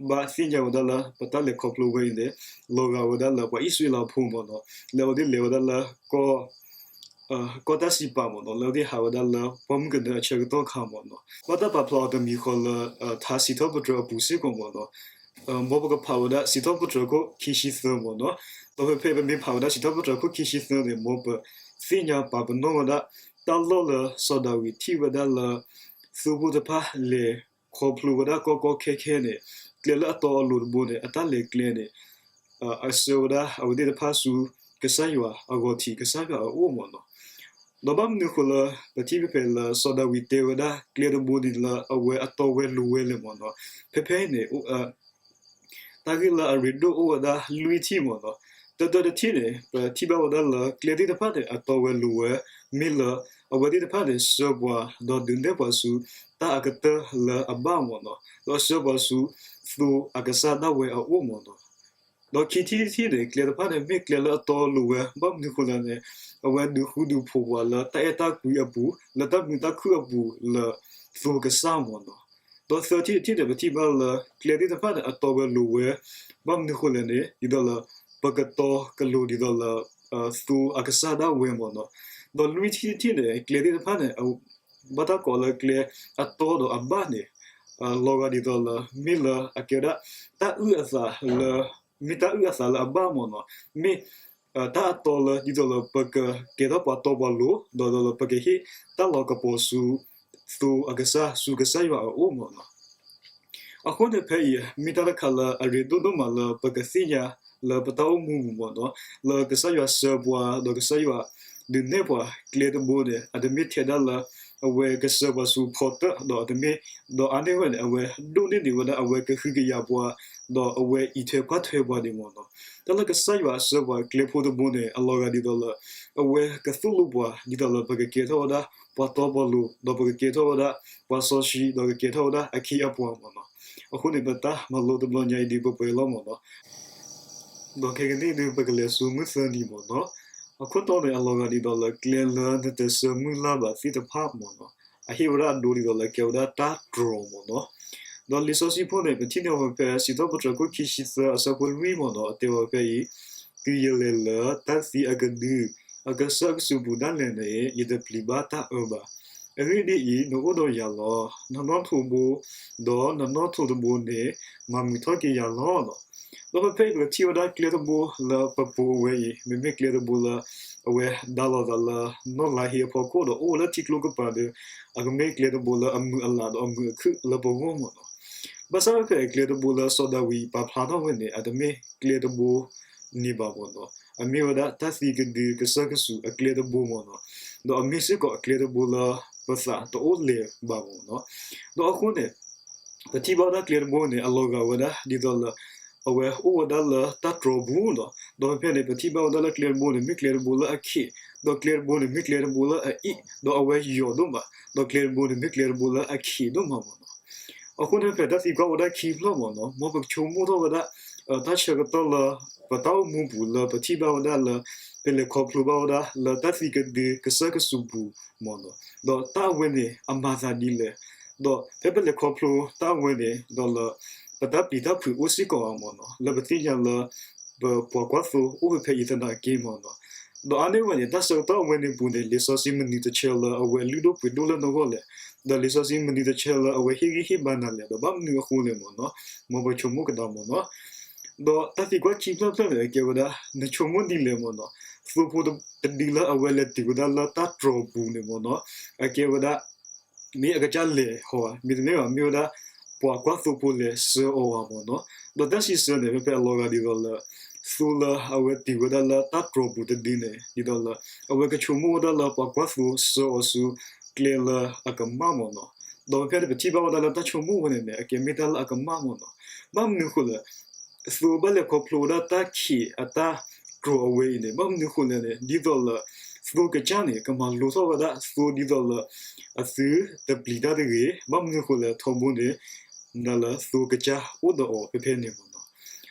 ဘၣ်သ့ၣ်ညါဝဲဒၣ်လၢ ပတၢ်လဲၤခီဖျိဝဲအံၤန့ၣ် လီၤဂာ်ဝဲဒၣ်လၢပှၤအံၣ်စရ့လးဖိမ့ၢ်နီၤ, လၢအဝဲသ့ၣ်လဲၤဝဲဒၣ်လၢ ကီၢ်တၢ်စံးပာ်မ့ၢ်နီၤ, လၢအဝဲသ့ၣ်ဟးဝဲဒၣ်လၢပှၢ်မုၢ်ကနၢအဆၢကတီၢ်ခါမ့ၢ်နီၤ. ဘၣ်တၢ်ပာ်ဖျါအီၤတမံၤဃီလၢ ထါစံးထီၣ်ပတြၢၤအပူၤစ့ၢ်ကီးမ့ၢ်နီၤ. မ်ပကဖးဝဲဒၣ်စံးထီၣ်ပတြၢၤခိၣ်ခံဆံသၢမ့ၢ်နီၤ. ဒီးဖဲဖဲပမ့ၢ်ဖးဝဲဒၣ်စံးထီၣ်ပတြၢၤခိၣ်ခံဆံသၢန့ၣ် မ်ပသ့ၣ်ညါပာ်ပနီၣ်ဝဲဒၣ် တၢ်လီၢ်လၢစီၤဒၤဝံးထံၣ်ဝဲဒၣ်လၢ သိဖိတဖၣ်လဲၤခီဖျိဝဲဒၣ်ကီကီခဲခဲန့ၣ်, ကျဲလၢအတီအလိၤတဘိန့ၣ် အတၢ်လဲၤကျဲန့ၣ် အဆှၢဝဲဒၣ်အဝဲသ့ၣ်တဖၣ်ဆူ ကစၢ်ယွၤအဂီၤထံး ကစၢ်ယွၤအအိၣ်မ့ၢ်နီၤ. ဒီးဘၣ်မနုၤအဃိလၢ ပထံၣ်ဖဲဖဲလၢ စီၤဒၤဝံးတဲဝဲဒၣ်ကျဲတဘိန့ၣ်လၢ အဝဲအတီဝဲလိၤဝဲလဲၣ်မ့ၢ်နီၤ. ဖဲဖဲအံၤန့ၣ် တၢ်ဂ့ၢ်လၢအရ့ဒိၣ်အိၣ်ဝဲဒၣ်လွံၢ်ထံၣ်မ့ၢ်နီၤ. တၢတၢတထံၣ်န့ၣ် ပထံၣ်ဘၣ်ဝဲဒၣ်လၢကျဲသ့ၣ်တဖၣ်န့ၣ် အတီဝဲလိၤဝဲ မ့ၢ်လၢအဝဲသ့ၣ်တဖၣ်န့ၣ် ဆှၢပှၤဒီးဒုးနဲၣ်ပှၤဆူ တၢ်အကတၢၢ်လၢအဘၣ်မ့ၢ်နီၤ, ဒီးဆှၢပှၤဆူ သိအကစၢ်ဒၣ်ဝဲအအိၣ်မ့ၢ်နီၤ. ဒီးခံထံၣ်တထံၣ်န့ၣ် ကျဲတဖၣ်န့ၣ် မ့ၢ်ကျဲလၢအတီအလိၤဝဲ, ဘၣ်မနုၤဃိလဲၣ်န့ၣ် အဝဲဒုးဃူဒုးဖိးပှၤလၢတၢ်အဲၣ်တၢ်ကွံအပူၤ, လၢတၢ်မုာ်တၢ်ခုၣ်အပူၤလၢ သိကစၢ်မ့ၢ်နီၤ. ဒီးသၢထံၣ်တထံၣ်န့ၣ် ပထံၣ်ဘၣ်လၢကျဲသ့ၣ်တဖၣ်န့ၣ် အတီဝဲလိၤဝဲ, ဘၣ်မနုၤဃိလဲၣ်န့ၣ် ဒ်သိးလၢ ပကတီကလိၤဒ်သိးလၢ သိအကစၢ်ဒၣ်ဝဲမ့ၢ်နီၤ. ဒီးလွံၢ်ထံၣ်တထံၣ်န့ၣ် ကျဲသ့ၣ်တဖၣ်န့ၣ် ဘၣ်တၢ်ကိးလၢကျဲအတီဒီးအဘၣ်န့ၣ် လီၤဂာ်ဒ်သိးလၢ မ့ၢ်လၢအကဲဝဲဒၣ် တၢ်အုၣ်အသးလၢ မ့ၢ်တၢ်အုၣ်အသးလၢအဘၣ်မ့ၢ်နီၤ, မ့ၢ် တၢ်အတီလၢ ဒ်သိးလၢပကကဲထီၣ်ပှၤတီပှၤလိၤ, ဒီးဒီးလၢပကဟ့ၣ်တၢ်လၤကပီၤဆူ သိအကစၢ် ဆူကစၢ်ယွၤအအိၣ်မ့ၢ်နီၤ. အဃိန့ၣ်ဖဲအံၤ မ့ၢ်တၢ်တခါလၢအရ့ဒိၣ်ဒိၣ်မးလၢပကသ့ၣ်ညါလၢပတၢ်အိၣ်မူပူၤမ့ၢ်နီၤ, လၢကစၢ်ယွၤဆှၢပှၤ ဒီးကစၢ်ယွၤဒုးနဲၣ်ပှၤကျဲတဘိန့ၣ် အတမ့ၢ်ထဲဒၣ်လၢ အဝဲကဆှၢပှၤဆူဖီတၢၣ် ဒီးအတမ့ၢ်, ဒီးအါန့ၢ်ဝဲန့ၣ် အဝဲဒိၣ်န့ၢ်ဒံးဝဲဒၣ် အဝဲကဟုကယာ်ပှၤ ဒီးအဝဲအံးထွဲကွၢ်ထွဲပှၤန့ၣ်မ့ၢ်နီၤ. တၢ်လၢကစၢ်ယွၤဆှၢပှၤကျဲဖိတဘိန့ၣ် အလီၤဂာ်ဒ်သိးလၢ အဝဲကသိၣ်လိပှၤ ဒ်သိးလၢပကကဲထီၣ်ဝဲဒၣ် ပှၤတီပှၤလိၤ, ဒီးပကကဲထီၣ်ဝဲဒၣ် ပှၤစီဆှံ, ဒီးကကဲထီၣ်ဝဲဒၣ်အခ့အပှၤမ့ၢ်နီၤ. အဃိန့ၣ် ပတၢ်မၤလိတဘျီညါအံၤဒုး ပပှဲၤလီၤမ့ၢ်နီၤ. ဒီးခဲကနံၣ်အံၤဒုး ပကလဲၤဆူမုၢ်သၢနံၤမ့ၢ်နီၤ. အခိၣ်တီန့ၣ် အလီၤဂာ်ဒ်သိးလၢကျဲလၢနတဆှၢမုၢ်လၢ်ဘၣ်သ့ၣ်တဖၣ်မ့ၢ်နီၤ, အဟ့ၣ်ဝဲဒၣ်အဒိဒ်သိးလၢကဲဝဲဒၣ်တၢ်တြီၤမ့ၢ်နီၤ. ဒီးလံာ်စီဆှံဖိန့ၣ် ပထံၣ်န့ၢ်ဝဲဖဲ စံးထီၣ်ပတြၢၤခိၣ်ခံဆံသၢ အဆၢဖိလွံၢ်မ့ၢ်နီၤ, အတဲဝဲဖဲအံၤ, တုၤယလဲၤလၢတၢ်သံအကဒု အကစၢ်ကစူးပူၤဒၣ်လဲာ်န့ၣ် ယတပျံၤဘၣ်တၢ်အၢဘၣ်. အဂ့ၢ်ဒ်အံၤ, နအိၣ်ဒီးယၤလီၤ. နနီၣ်ထိးဘိ, ဒီးနနီၣ်ထိးတဘိန့ၣ် မၤမုာ်ထီၣ်က့ၤယၤလီၤ. ဒီးဖဲဖဲအံၤ ပကထံၣ်ဝဲဒၣ်ကျဲတဘိလၢပပိာ်အဝဲအံၤ မ့မ့ၢ်ကျဲတဘိလၢ အဝဲဒါလီၤသးလၢနီၢ်လါဟ့အဖီခိၣ်ဒီးအိၣ်ဝဲလၢထံကျိကပၤဒီး အကမ့ၢ်ကျဲတဘိလၢအမုာ်အလၤဒီးအမုာ်အခုၣ်လၢပဂီၢ်မ့ၢ်နီၤ. ဘၣ်ဆၣ်ဖဲဖဲကျဲတဘိလၢစီၤဒၤဝံးပာ်ဖျါထီၣ်ဝဲန့ၣ် အတမ့ၢ်ကျဲတဘိန့ၣ်ဘၣ်မ့ၢ်နီၤ. အမ့ၢ်ဝဲဒၣ်တၢ်သံကဒုကစၢ်ကစူးအကျဲတဘိမ့ၢ်နီၤ. ဒီးအမ့ၢ်စ့ၢ်ကီးအကျဲတဘိလၢပသးတအိၣ်လဲၤဘၣ်မ့ၢ်နီၤ. ဒီးအဃိန့ၣ် ပထံၣ်ဘၣ်ဝဲဒၣ်ကျဲတဘိန့ၣ် အလီၤဂာ်ဝဲဒၣ်ဒ်သိးလၢ အဝဲအိၣ်ဝဲဒၣ်လၢတၢ်တြီၤပူၤနီၤ. ဒီးဖဲဖဲန့ၣ် ပထံၣ်ဘၣ်ဝဲဒၣ်လၢကျဲတဘိန့ၣ် မ့ၢ်ကျဲတဘိလၢအခ့ၣ်, ဒီးကျဲတဘိန့ၣ် မ့ၢ်ကျဲတဘိလၢအအ့ၣ်, ဒီးအဝဲယိာ်ဒိၣ်မး, ဒီးကျဲတဘိန့ၣ် မ့ၢ်ကျဲတဘိလၢအခ့ၣ်ဒိၣ်မးမ့ၢ်နီၤ. အဃိန့ၣ် ဖဲတၢ်သံကွၢ်ဝဲဒၣ်ခံဖျၢၣ်မ့ၢ်နီၤ, မ်ပကဆိကမိၣ်ထီၣ်ဝဲဒၣ် တၢ်ဆၢကတီၢ်လၢ ပတၢ်အိၣ်မူပူၤလၢပထံၣ်ဘၣ်ဝဲဒၣ်လၢ ပလဲၤခီဖျိဘၣ်ဝဲဒၣ်လၢတၢ်သံကဒုကစၢ်ကစူးပူၤမ့ၢ်နီၤ, ဒီးတၢ်အဝဲန့ၣ် အမၤသးဒ်လဲၣ်, ဒီးဖဲပလဲၤခီဖျိတၢ်အဝဲန့ၣ် ဒီးလၢ ပတၢ်ပျံၤတၢ်ဖုးအိၣ်စ့ၢ်ကီးဧါမ့ၢ်နီၤ, လၢပသ့ၣ်ညါလၢ ပပှၤကွၢ်သိအိၣ်ဖဲဖဲအံၤသနာ်က့မ့ၢ်နီၤ. ဒီးအါန့ၢ်ဝဲန့ၣ် တၢ်ဆၢကတီၢ်အဝဲန့ၣ်ပူၤန့ၣ် လံာ်စီဆှံမနုၤတဆၢလၢအဝဲလုၢ်ဒိၣ်ပှ့ၤဒိၣ်လၢနဂီၢ်လဲၣ်, ဒီးလံာ်စီဆှံမနုၤတဆၢလၢအဝဲဟ့ၣ်ဂံၢ်ဟ့ၣ်ဘါနၤလဲၣ်, ဒီးဘၣ်မနုၤအဃိလဲၣ်မ့ၢ်နီၤ, မ်ပဆိကမိၣ်ကဒါမ့ၢ်နီၤ. ဒီးတၢ်သံကွၢ်ခံဖျၢၣ်ဖျၢၣ်န့ၣ် အကဲဝဲဒၣ် နဆိကမိၣ်ဒ်လဲၣ်မ့ၢ်နီၤ, သိဖိတဒုလၢအဝဲလဲၤတုၤဝဲဒၣ်လၢတၢ်တြီၤပူၤန့ၣ်မ့ၢ်နီၤ, အကဲဝဲဒၣ် မ့ၢ်အကစၢ်လဲၤဟီဧါ, မ့တမ့ၢ်ဘၣ် မ့ၢ်ဝဲဒၣ် ပှၤကွၢ်သိဖိလဲၤဆှၢအီၤဧါမ့ၢ်နီၤ. ဒီးတၢ်စံးဆၢန့ၣ် ဖဲဖဲအလီၤဂာ်ဒ်သိးလၢ သိလၢအဝဲတုၤဝဲဒၣ်လၢတၢ်တြီၤပူၤတဒုန့ၣ် ဒ်သိးလၢ အဝဲကဆိကမိၣ်ဝဲဒၣ်လၢပှၤကွၢ်သိဆှၢအီၤဆူကျဲလၢအကမၣ်မ့ၢ်နီၤ. ဒီးဖဲဖဲန့ၣ် ပထံၣ်ဘၣ်ဝဲဒၣ်လၢတၢ်ဆိကမိၣ်ဝဲန့ၣ်န့ၣ် အကဲမ့ၢ်တၢ်လၢအကမၣ်မ့ၢ်နီၤ. ဘၣ်မနုၤအဃိလဲၣ် သိဘၣ်လဲၤခီဖျိဝဲဒၣ်တၢ်ခံးအတၢ်တြီၤအဝဲအံၤန့ၣ် ဘၣ်မနုၤအဃိလဲၣ်န့ၣ် ဒ်သိးလၢ သိကစၢ်န့ၣ် ကမၤလိထီၣ်ဝဲဒၣ်သိဒ်သိးလၢ အသုတပျံၤတၢ်တဂ့ၤ, ဘၣ်မနုၤအဃိလဲၣ် ထီဘိန့ၣ် ဒၣ်လၢသိကစၢ်အိၣ်ဒီးအီၤဖဲဖဲန့ၣ်မ့ၢ်နီၤ.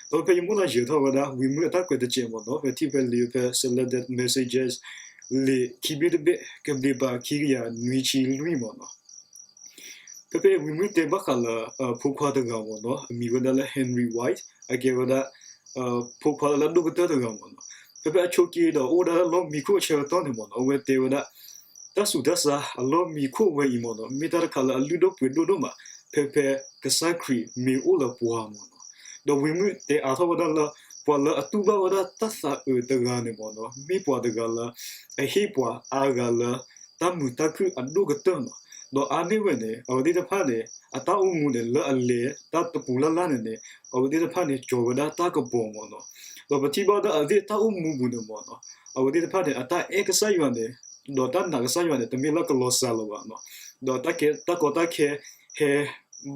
ဒီးဖဲယမိၢ်သးယဲၤထီၣ်ဝဲဒၣ် ဝံမုၣ်အတၢ်ကွဲးတစဲးမ့ၢ်နီၤ, ဖဲထံၣ်ဖဲလံာ်ဖဲ Selected Messages လံာ်ခံဘ့ၣ်တဘ့ၣ် ကဘျံးပၤခံကယၤနွံဆံလွံၢ်မ့ၢ်နီၤ. ဖဲဖဲဝံမုၣ်တဲဘၣ်ဃးလၢ ဖိခွါတဂၤမ့ၢ်နီၤ, အမံၤဝဲဒၣ်လၢ Henry White, အကဲဝဲဒၣ် ဖိခွါလၢအဒိၣ်ကတၢၢ်တဂၤမ့ၢ်နီၤ. ဖဲဖဲအဆိးက့ဒီးအိၣ်ဝဲဒၣ်လၢလီၢ်မံခိၣ်အဆၢကတီၢ်န့ၣ်မ့ၢ်နီၤ, အဝဲတဲဝဲဒၣ် တၢ်ဆူးတၢ်ဆါအလီၢ်မံခိၣ်ဝဲအံၤမ့ၢ်နီၤ, မ့ၢ်တၢ်တခါလၢအလုၢ်ဒိၣ်ပှ့ၤဒိၣ်ဒိၣ်မး ဖဲဖဲကစၢ်ခရံာ်မ့ၢ်အိၣ်လၢပှၤမ့ၢ်နီၤ. ဒီးဝံမုၣ်တဲအါထီၣ်ဝဲဒၣ်လၢ ပှၤလၢအတူၢ်ဘၣ်ဝဲဒၣ်တၢ်သးအုးတဂၤန့ၣ်မ့ၢ်နီၤ, မ့ၢ်ပှၤတဂၤလၢ အဟ့ၣ်ပှၤအါဂၤလၢ တၢ်မုာ်တၢ်ခုၣ်အဒိၣ်ကတၢၢ်နီၤ. ဒီးအါန့ၢ်ဝဲန့ၣ် အဝဲသ့ၣ်တဖၣ်န့ၣ် အတၢ်အိၣ်မူန့ၣ် လၢအလဲၤတၢ်တပူၤလၢ်လၢ်န့ၣ်န့ၣ် အဝဲသ့ၣ်တဖၣ်န့ၣ် ကၠီၤဝဲဒၣ်တၢ်ကပီၤမ့ၢ်နီၤ. ဒီးပထံၣ်ဘၣ်ဝဲဒၣ်အဝဲသ့ၣ်တၢ်အိၣ်မူပူၤန့ၣ်မ့ၢ်နီၤ, အဝဲသ့ၣ်တဖၣ်န့ၣ် အတၢ်အဲၣ်ကစၢ်ယွၤန့ၣ် ဒီးတၢ်နာ်ကစၢ်ယွၤန့ၣ် တမ့ၢ်လၢကလီၤစှၤလၢၤဘၣ်နီၤ. ဒီးတၢ်ကဲ တၢ်ကီတၢ်ခဲ ဟဲ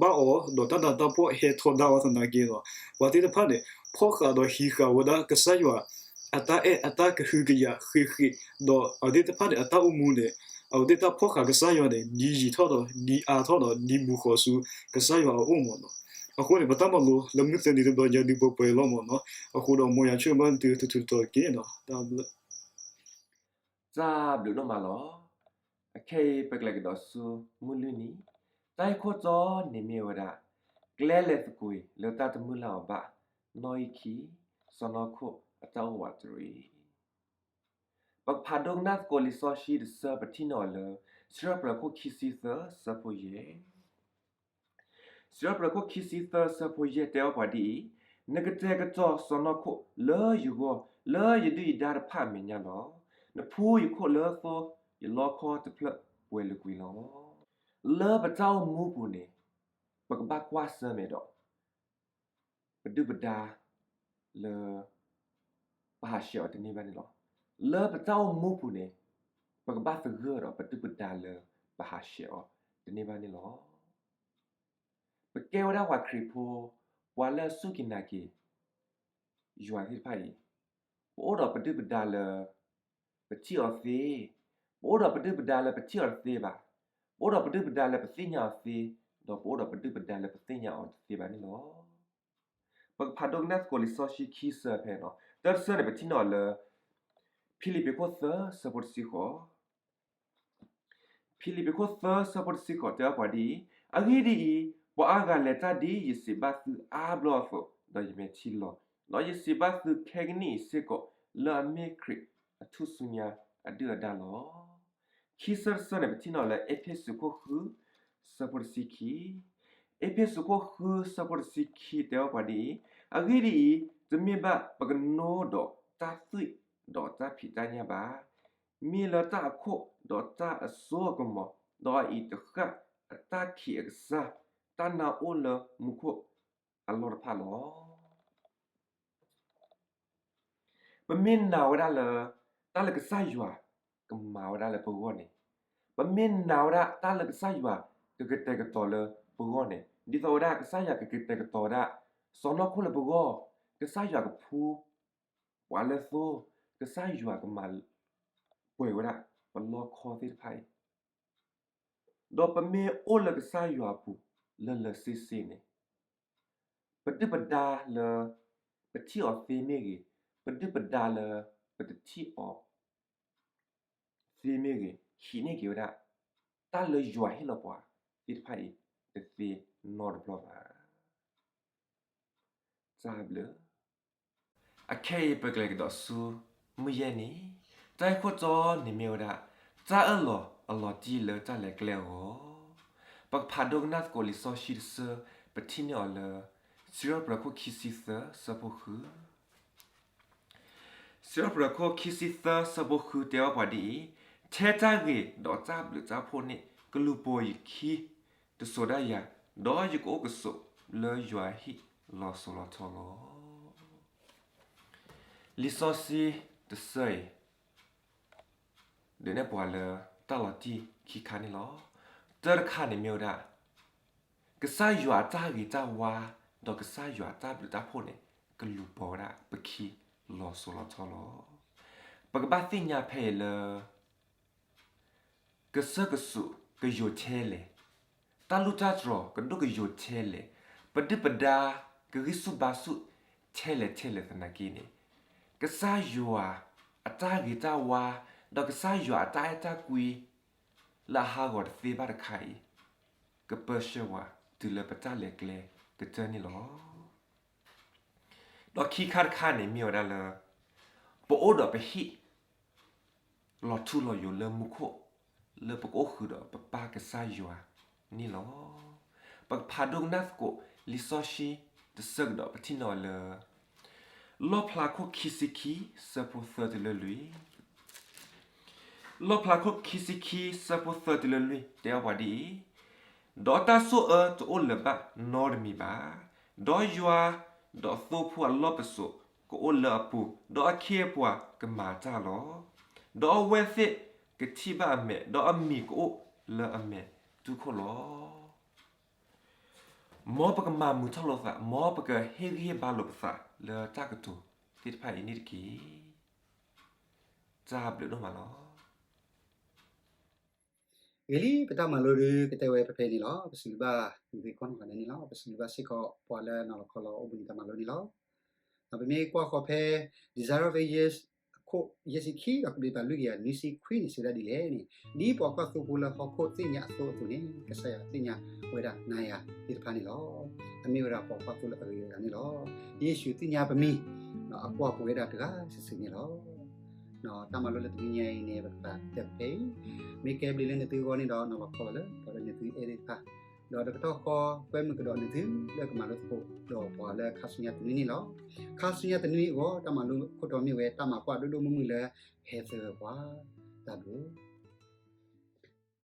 ဘၣ်အီၤ ဒီးတၢ်နးတၢ်ဖှီၣ်ဟဲထီဒါအီၤသနာ်က့နီၤ, ပှၤသ့ၣ်တဖၣ်န့ၣ် ဖီၣ်ဃာ်ဒီးဟံးဃာ်ဝဲဒၣ်ကစၢ်ယွၤ အတၢ်အဲၣ်အတၢ်ကဟုကယာ်ဃ့ဃ့, ဒီးအဝဲသ့ၣ်တဖၣ်န့ၣ် အတၢ်အိၣ်မူန့ၣ် အဝဲသ့ၣ်တၢ်ဖီၣ်ဃာ်ကစၢ်ယွၤန့ၣ် ဒ်ယံာ်ထီၣ်ဒီး ဒ်အါထီၣ်ဒီး ဒ်မူၤဃီၤဆူကစၢ်ယွၤအအိၣ်မ့ၢ်နီၤ. အဃိန့ၣ် ပတၢ်မၤလိလၢမုၢ်သၢနံၤတဘျီညါဒုးပှဲၤပှဲၤလီၤမ့ၢ်နီၤ. အဃိဒီးမ်ယွၤဆိၣ်ဂ့ၤဘၣ်သုထူးထူးတီၤတီၤတက့ၢ်နီၤ. တၢ်ဘျုး တၢ်ဘျုးဒိၣ်မးလီၤ. အခဲအံၤပကလဲၤကဒီးဆူမုၢ်လွံၢ်နံၤ, တၢ်ဂ့ၢ်ခိၣ်တီန့ၣ်မ့ၢ်ဝဲဒၣ် ကျဲလဲၤသကွ့ၤလၢတၢ်တမုၢ်လၢ်အီၤဘၣ်, နီၣ်ဂံၢ်ခံ, စီၤနီၢ်ခိၣ်အတၢ်အိၣ်ဝးတရံး. ပကဖးဒိကနၣ်သကိးလံာ်စီဆှံတဆၢ ပထံၣ်န့ၢ်အီၤလၢ စံးထီၣ်ပတြၢၤခိၣ်ခံဆံသၢ ဆၢဖိယဲၢ် စံးထီၣ်ပတြၢၤခိၣ်ခံဆံသၢ ဆၢဖိယဲၢ် တဲအီၤပှၤဒ်အံၤ, နကတဲာ်ကတီၤစီၤနီၢ်ခိၣ်လၢယဂီၢ် လၢယဒုၣ်ယဒါတဖၣ်အမဲာ်ညါလီၤ. နဖှူယခိၣ်လၢသိယလီခီတဖျၢၣ်ပှဲၤလၢကွံာ်လီၤ. လၢပတၢ်အိၣ်မူပူၤန့ၣ် ပကဘၣ်ကွၢ်ဆၢၣ်မဲာ်ဒီး ပဒုၣ်ပဒါလၢ ပဟးဆှဲးအီၤတန့ၢ်ဘၣ်န့ၣ်လီၤ. လၢပတၢ်အိၣ်မူပူၤန့ၣ် ပကဘၣ်သဂၢၢ်ဒီးပဒုၣ်ပဒါလၢပဟးဆှဲးအီၤတန့ၢ်ဘၣ်န့ၣ်လီၤ. ပကဲဝဲဒၣ်ပှၤခရံာ်ဖိ ပှၤလၢအစူၢ်က့ၤနာ်က့ၤ ယွၤသ့ၣ်တဖၣ်အံၤ, ပအိၣ်ဒီးပဒုၣ်ပဒါလၢ ပထံၣ်အီၤသ့, ပအိၣ်ဒီးပဒုၣ်ပဒါလၢပထံၣ်အီၤတသ့ဘၣ်, ပအိၣ်ဒီးပဒုၣ်ပဒါလၢပသ့ၣ်ညါအီၤသ့, ဒီးပအိၣ်ဒီးပဒုၣ်ပဒါလၢပသ့ၣ်ညါအီၤတသ့ဘၣ်န့ၣ်လီၤ. ပကဖးဒိကနၣ်သကိးလံာ်စီဆှံခံဆၢဖဲနီၤ, တၢ်တဆၢန့ၣ် ပထံၣ်န့ၢ်အီၤလၢ ဖံလံးပံၤခိၣ်သၢ ဆၢဖိတဆံဃိး ဖံလံးပံၤခိၣ်သၢ ဆၢဖိတဆံဃိး တဲအီၤပှၤဒ်အံၤ, အဂ့ၢ်ဒ်အံၤ, ပှၤအါဂၤလဲၤတၢ်ဒ်ယစံးဘၣ်သုအါဘျီအသိး, ဒီးယမဲာ်ထံလီၤ, ဒီးယစံးဘၣ်သုခဲကနံၣ်အံၤစ့ၢ်ကီး လၢအမ့ၢ်ခရံာ်အထူၣ်စုညါအဒုၣ်အဒါလီၤ. ခံဆၢတဆၢန့ၣ် ပထံၣ်န့ၢ်လၢ အ့းဖ့းစူးခိၣ်ဃု ဆၢဖိတဆံခံ, အ့းဖ့းစူးခိၣ်ဃု ဆၢဖိတဆံခံ တဲအီၤပှၤဒ်အံၤ, အဂ့ၢ်ဒ်အံၤ, တမ့ၢ်ဘၣ်ပကနိဒီးတၢ်သွံၣ်ဒီးတၢ်ဖံးတၢ်ညၣ်ဘၣ် မ့ၢ်လၢတၢ်အခိၣ်ဒီးတၢ်အစိအကမီၤ, ဒီးအအံၤတဃၣ်အတၢ်ခံးအကစၢ်, တၢ်နာ်အိၣ်လၢမူခိၣ်အလီၢ်တဖၣ်လီၤ. ပမ့ၢ်နာ်ဝဲဒၣ်လၢ တၢ်လၢကစၢ်ယွၤကမၤဝဲဒၣ်လၢပဂီၢ်န့ၣ်, ပမ့ၢ်နာ်ဝဲဒၣ်တၢ်လၢကစၢ်ယွၤကကတဲာ်ကတီၤလၢပဂီၢ်န့ၣ်, ဒ်သိးဝဲဒၣ်ကစၢ်ယွၤကကတဲာ်ကတီၤဝဲဒၣ် စီၤနီၢ်ခိၣ်လၢပဂီၢ်, ကစၢ်ယွၤကဖှူ ပှၤလၢသိ, ကစၢ်ယွၤကမၤပှဲၤဝဲဒၣ်ပလီၢ်ခီသ့ၣ်တဖၣ်အံၤ, ဒီးပမ့ၢ်အိၣ်လၢကစၢ်ယွၤအပူၤလၢလၢဆ့ဆ့န့ၣ်, ပဒုၣ်ပဒါလၢပထံၣ်အီၤသ့မ့ၢ်ဂ့ၤ, ပဒုၣ်ပဒါလၢပတထံၣ်အီၤသ့မ့ၢ်ဂ့ၤ, ဟံးန့ၢ်က့ၤဝဲဒၣ် တၢ်လၢယွၤဟ့ၣ်လီၤပှၤသ့ၣ်တဖၣ်အံၤ တသ့နီတဘျီဘၣ်. တၢ်ဘျုး. အခဲအံၤပကလဲၤကဒီးဆူမုၢ်ယဲၢ်နံၤ, တၢ်ဂ့ၢ်ခိၣ်တီန့ၣ်မ့ၢ်ဝဲဒၣ် တၢ်အၢၣ်လီၤအလီၤတံၢ်လၢတၢ်လဲၤကျဲအဂီၢ်. ပကဖးဒိကနၣ်သကိးလံာ်စီဆှံတဆၢ, ပထံၣ်န့ၢ်အီၤလၢ စံးထီၣ်ပတြၢၤခိၣ်ခံဆံသၢ ဆၢဖိဃု စံးထီၣ်ပတြၢၤခိၣ်ခံဆံသၢ ဆၢဖိဃု တဲအီၤပှၤဒ်အံၤ, ထဲတၢ်ဂ့ၤဒီးတၢ်ဘျုးတၢ်ဖှိၣ်န့ၣ် ကလူၤပိာ်ယခံတစိၤဒၣ်ယၤ, ဒီးယကအိၣ်ကဆိးလၢယွၤအဟံၣ်လီၤစိၤလီၤထီလီၤ. လံာ်စီဆှံတဆၢအံၤ ဒုးနဲၣ်ပှၤလၢတၢ်လီၤတံၢ်ခံခါန့ၣ်လီၤ. တၢ်တခါန့ၣ်မ့ၢ်ဝဲဒၣ် ကစၢ်ယွၤအတၢ်ဂ့ၤတၢ်ဝါ ဒီးကစၢ်ယွၤအတၢ်ဘျုးတၢ်ဖှိၣ်န့ၣ် ကလူၤပိာ်ဝဲဒၣ်ပခံလီၤစိၤလီၤထီလီၤ. ပကဘၣ်သ့ၣ်ညါဖဲအံၤလၢ ကစၢၢ်ကစူးကယိာ်ထဲလဲၣ်, တၢ်လူၢ်တၢ်တြီၤကဒိၣ်ကယိာ်ထဲလဲၣ်, ပဒုၣ်ပဒါကဂံၢ်ဆူၣ်ဘါဆူၣ်ထဲလဲၣ်ထဲလဲၣ်သနာ်က့န့ၣ်, ကစၢ်ယွၤအတၢ်ဂ့ၤတၢ်ဝါ ဒီးကစၢ်ယွၤအတၢ်အဲၣ်တၢ်ကွံ လၢအဟးဂီၤတသ့ဘၣ်တခါအံၤ ကပၢဆှၢပှၤတုၤလၢပတၢ်လဲၤကျဲကတၢၢ်န့ၣ်လီၤ. ဒီးခံခါတခါန့ၣ်မ့ၢ်ဝဲဒၣ်လၢ ပအိၣ်ဒီးပဟံၣ် လီၤထူလီၤယိာ်လၢမူခိၣ် လၢပကအိၣ်ဃုာ်ဒီးပပၢ်ကစၢ်ယွၤန့ၣ်လီၤ. ပကဖးဒိကနၣ်သကိးလံာ်စီဆှံတဆၢကဒီး ပထံၣ်န့ၢ်အီၤလၢ လီၣ်ဖျါခိၣ်ခံဆံခံ ဆၢဖိသၢတုၤလၢလွံၢ် လီၣ်ဖျါခိၣ်ခံဆံခံ ဆၢဖိသၢတုၤလၢလွံၢ် တဲအီၤပှၤဒ်အံၤ, ဒီးတၢ်ဆိၣ်အၢတအိၣ်လၢၤဘၣ်နီတမံၤဘၣ်, ဒီးယွၤ ဒီးသိဖိအလီၢ်ပစိာ်ကအိၣ်လၢအပူၤ, ဒီးအခ့အပှၤကမၤတၢ်လီၤ. ဒီးအဝဲသ့ၣ်ကထံၣ်ဘၣ်အမဲာ်, ဒီးအမံၤကအိၣ်လၢအမဲာ်တူၢ်ခိၣ်လီၤ. မ်ပကမၤမုာ်ထီၣ်လိာ်သး, မ်ပကဟ့ၣ်ဂံၢ်ဟ့ၣ်ဘါလိာ်ပသးလၢတၢ်ကတိၤသ့ၣ်တဖၣ်အံၤန့ၣ်တက့ၢ်. တၢ်ဘျုးဒိၣ်မးလီၤ. ဂ့ၤလံ ပတၢ်မၤလိဒုးကတဲဝဲဖဲဖဲန့ၣ်လီၤ. ပစံးဘျုးဘၣ်သုသ့ၣ်ကိးနီၢ်ဂၤဒဲးန့ၣ်လီၤ. ပစံးဘျုးဘၣ်စ့ၢ်ကီးပှၤလၢနီၤလီၤခီလီၤအိၣ်ဘှံးနံၤတၢ်မၤလိန့ၣ်လီၤ. ပမ့ၢ်ကွၢ်ဃီၤဖဲ Desire of Ages အခိၣ်ယဲၢ်ဆံခံ ဒီးကဘျံးပၤလွံၢ်ကယၤနွံဆံခွံန့ၣ် စံးဝဲဒၣ်ဒ်လဲၣ်န့ၣ်, ဒ်ပှၤကွၢ်သိဖိလၢဟီၣ်ခိၣ်သ့ၣ်ညါအသိအသိးန့ၣ် ကစၢ်ယွၤသ့ၣ်ညါဝဲဒၣ်နၤယၤသ့ၣ်တဖၣ်န့ၣ်လီၤ. အမ့ၢ်ဝဲဒၣ်ပှၤကွၢ်သိလၢအဂ့ၤအဂၤန့ၣ်လီၤ. ယ့ၣ်ၡူးသ့ၣ်ညါပမံၤ အကွၢ်ပဝဲဒၣ်တဂၤစုာ်စုာ်န့ၣ်လီၤ. တၢ်မၤလိလၢတနွံညါအံၤန့ၣ် ပကပာ်တၢ်ဖဲအံၤ, မ့ၢ်ကဲဘျုးလၢနသုဂီၢ်န့ၣ်ဒီး နီၤလီၤခီလီၤလၢ ဒီးလၢနသုအဲၣ်သ့ၣ်တဖၣ်, ဒီးတကတီၢ်ဃီ ကွဲမုာ်ကဒီးနသုလၢကမၤလိသကိး ဒီးပှၤလၢခါဆူညါတနွံန့ၣ်လီၤ. ခါဆူညါတနွံအဂီၢ် တၢ်မၤလိခိၣ်တီမ့ၢ်ဝဲ တၢ်မၤကွၢ်ဒိၣ်ဒိၣ်မုၢ်မုၢ်လၢဟဲသၢဂၤပှၤ, တၢ်ဘျုး